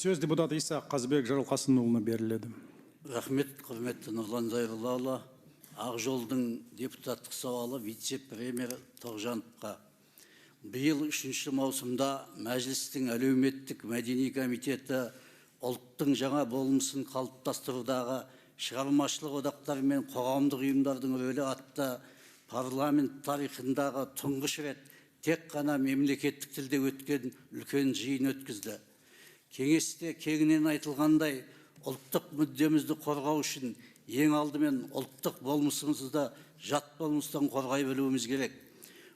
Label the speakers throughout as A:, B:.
A: Сөз депутат Иса Қазыбек Жарылқасынұлына беріледі.
B: Рахмет, құрметті Нұрлан Зайроллаұлы. Ақ жолдың депутаттық сауалы вице-премьер Тоғжановқа. Биыл 3 маусымда Мәжілістің әлеуметтік мәдени комитеті ұлттың жаңа болмысын қалыптастырудағы шығармашылық одақтар мен қоғамдық ұйымдардың рөлі атты парламент тарихындағы тұңғыш рет тек қана мемлекеттік тілде өткен үлкен жиын өткізді. Кеңесте кеңінен айтылғандай, ұлттық мүддемізді қорғау үшін ең алдымен ұлттық болмысымызды жат болмыстан қорғай білуіміз керек.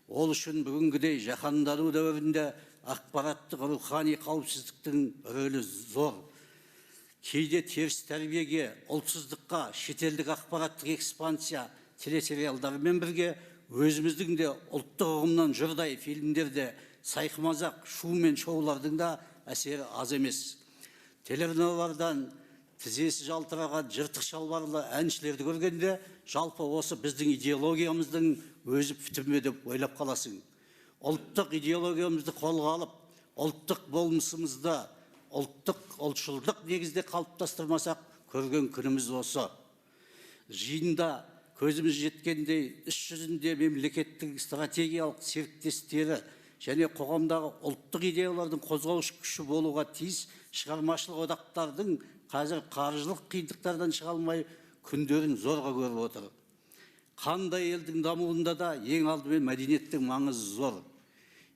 B: Ол үшін бүгінгідей жаһандану дәуірінде ақпараттық, рухани қауіпсіздіктің рөлі зор. Кейде теріс тәрбиеге, ұлтсыздыққа шетелдік ақпараттық экспансия телесериалдармен бірге өзіміздің де ұлттық ұғымнан жұрдай фильмдерде сайқымазақ шу мен шоулардың да әсері аз емес. Телеарналардан тізесі жалтыраған жыртық шалбарлы әншілерді көргенде, жалпы осы біздің идеологиямыздың өзі бүтін бе деп ойлап қаласың. Ұлттық идеологиямызды қолға алып, ұлттық болмысымызды ұлттық, ұлтшылдық негізде қалыптастырмасақ, көрген күніміз осы. Жиында көзіміз жеткендей, іс жүзінде мемлекеттің стратегиялық серіктестері және қоғамдағы ұлттық идеялардың қозғаушы күші болуға тиіс шығармашылық одақтардың қазір қаржылық қиындықтардан шыға алмай, күндерін зорға көріп отыр. Қандай елдің дамуында да ең алдымен мәдениеттің маңызы зор.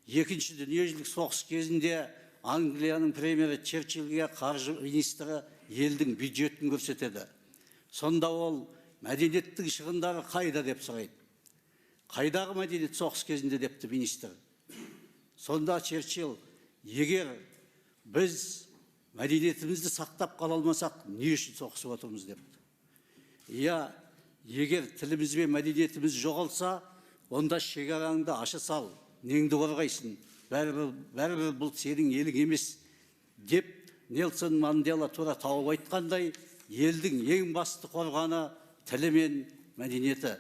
B: Екінші дүниежүзілік соғыс кезінде Англияның премьері Черчилльге қаржы министрі елдің бюджетін көрсетеді. Сонда ол: «Мәдениеттің шығындары қайда?» – деп сұрайды. «Қайдағы мәдениет соғыс кезінде?» – депті министр. Сонда Черчилль: «Егер біз мәдениетімізді сақтап қала алмасақ, не үшін соғысып отырмыз?» – депті. Иә, егер тіліміз бен мәдениетіміз жоғалса, онда шекараңды аша сал, неңді қорғайсың? Бәрібір, бәрібір бұл сенің елің емес деп Нелсон Мандела тура тауып айтқандай, елдің ең басты қорғаны – тілі мен мәдениеті.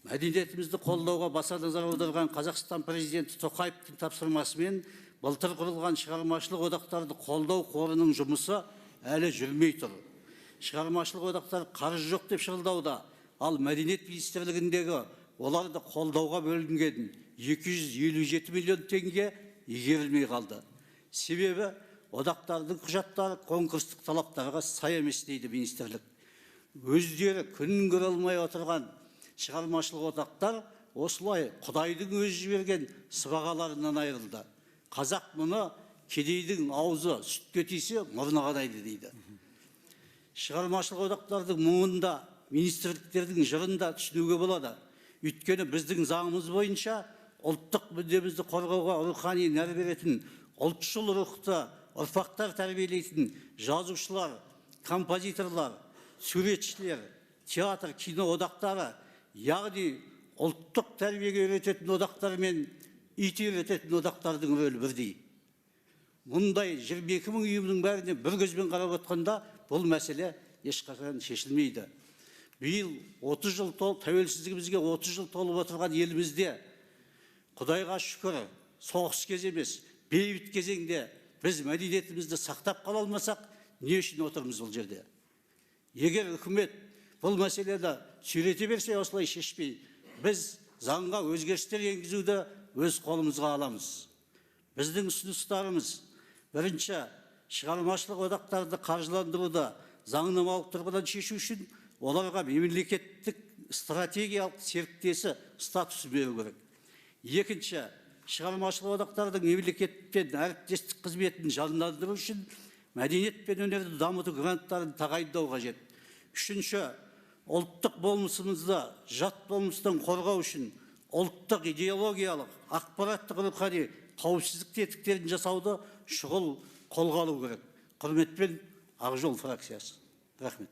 B: Мәдениетімізді қолдауға баса назар аударған Қазақстан президенті Тоқаевтың тапсырмасымен былтыр құрылған шығармашылық одақтарды қолдау қорының жұмысы әлі жүрмей тұр. Шығармашылық одақтар қаржы жоқ деп шырылдауда, ал мәдениет министрлігіндегі оларды қолдауға бөлінген 257 миллион теңге игерілмей қалды. Себебі одақтардың құжаттары конкурстық талаптарға сай емес дейді министрлік. Өздері күнін көре алмай отырған шығармашылық одақтар осылай Құдайдың өзі жіберген сыбағаларынан айырылды. Қазақ мұны «кедейдің аузы сүтке тисе, мұрны қанайды» дейді. Шығармашылық одақтардың мұңын да, министрліктердің жырын да түсінуге болады. Өйткені біздің заңымыз бойынша ұлттық мүддемізді қорғауға рухани нәр беретін, ұлтшыл рухты ұрпақтар тәрбиелейтін жазушылар, композиторлар, суретшілер, театр, кино одақтары, яғни ұлттық тәрбиеге үйрететін одақтар мен ит үйрететін одақтардың рөлі бірдей. Мұндай 22 мың ұйымның бәріне бір көзбен қарап отқанда, бұл мәселе ешқашан шешілмейді. Биыл 30 жыл тәуелсіздігімізге 30 жыл толып отырған елімізде, Құдайға шүкір, соғыс кезі емес, бейбіт кезеңде біз мәдениетімізді сақтап қала алмасақ, не үшін отырмыз бұл жерде? Егер үкімет бұл мәселені сүйрете берсе, осылай шешпей, біз заңға өзгерістер енгізуді өз қолымызға аламыз. Біздің ұсыныстарымыз: бірінші, шығармашылық одақтарды қаржыландыруды заңнамалық тұрғыдан шешу үшін оларға мемлекеттік стратегиялық серіктесі статусын беру керек. Екінші, шығармашылық одақтардың мемлекетпен әріптестік қызметін жандандыру үшін мәдениет пен өнерді дамыту гранттарын тағайындау қажет. Үшінші, ұлттық болмысымызды жат болмыстан қорғау үшін ұлттық идеологиялық, ақпараттық, рухани қауіпсіздік тетіктерін жасауды шұғыл қолға алу керек. Құрметпен, Ақ жол фракциясы. Рахмет.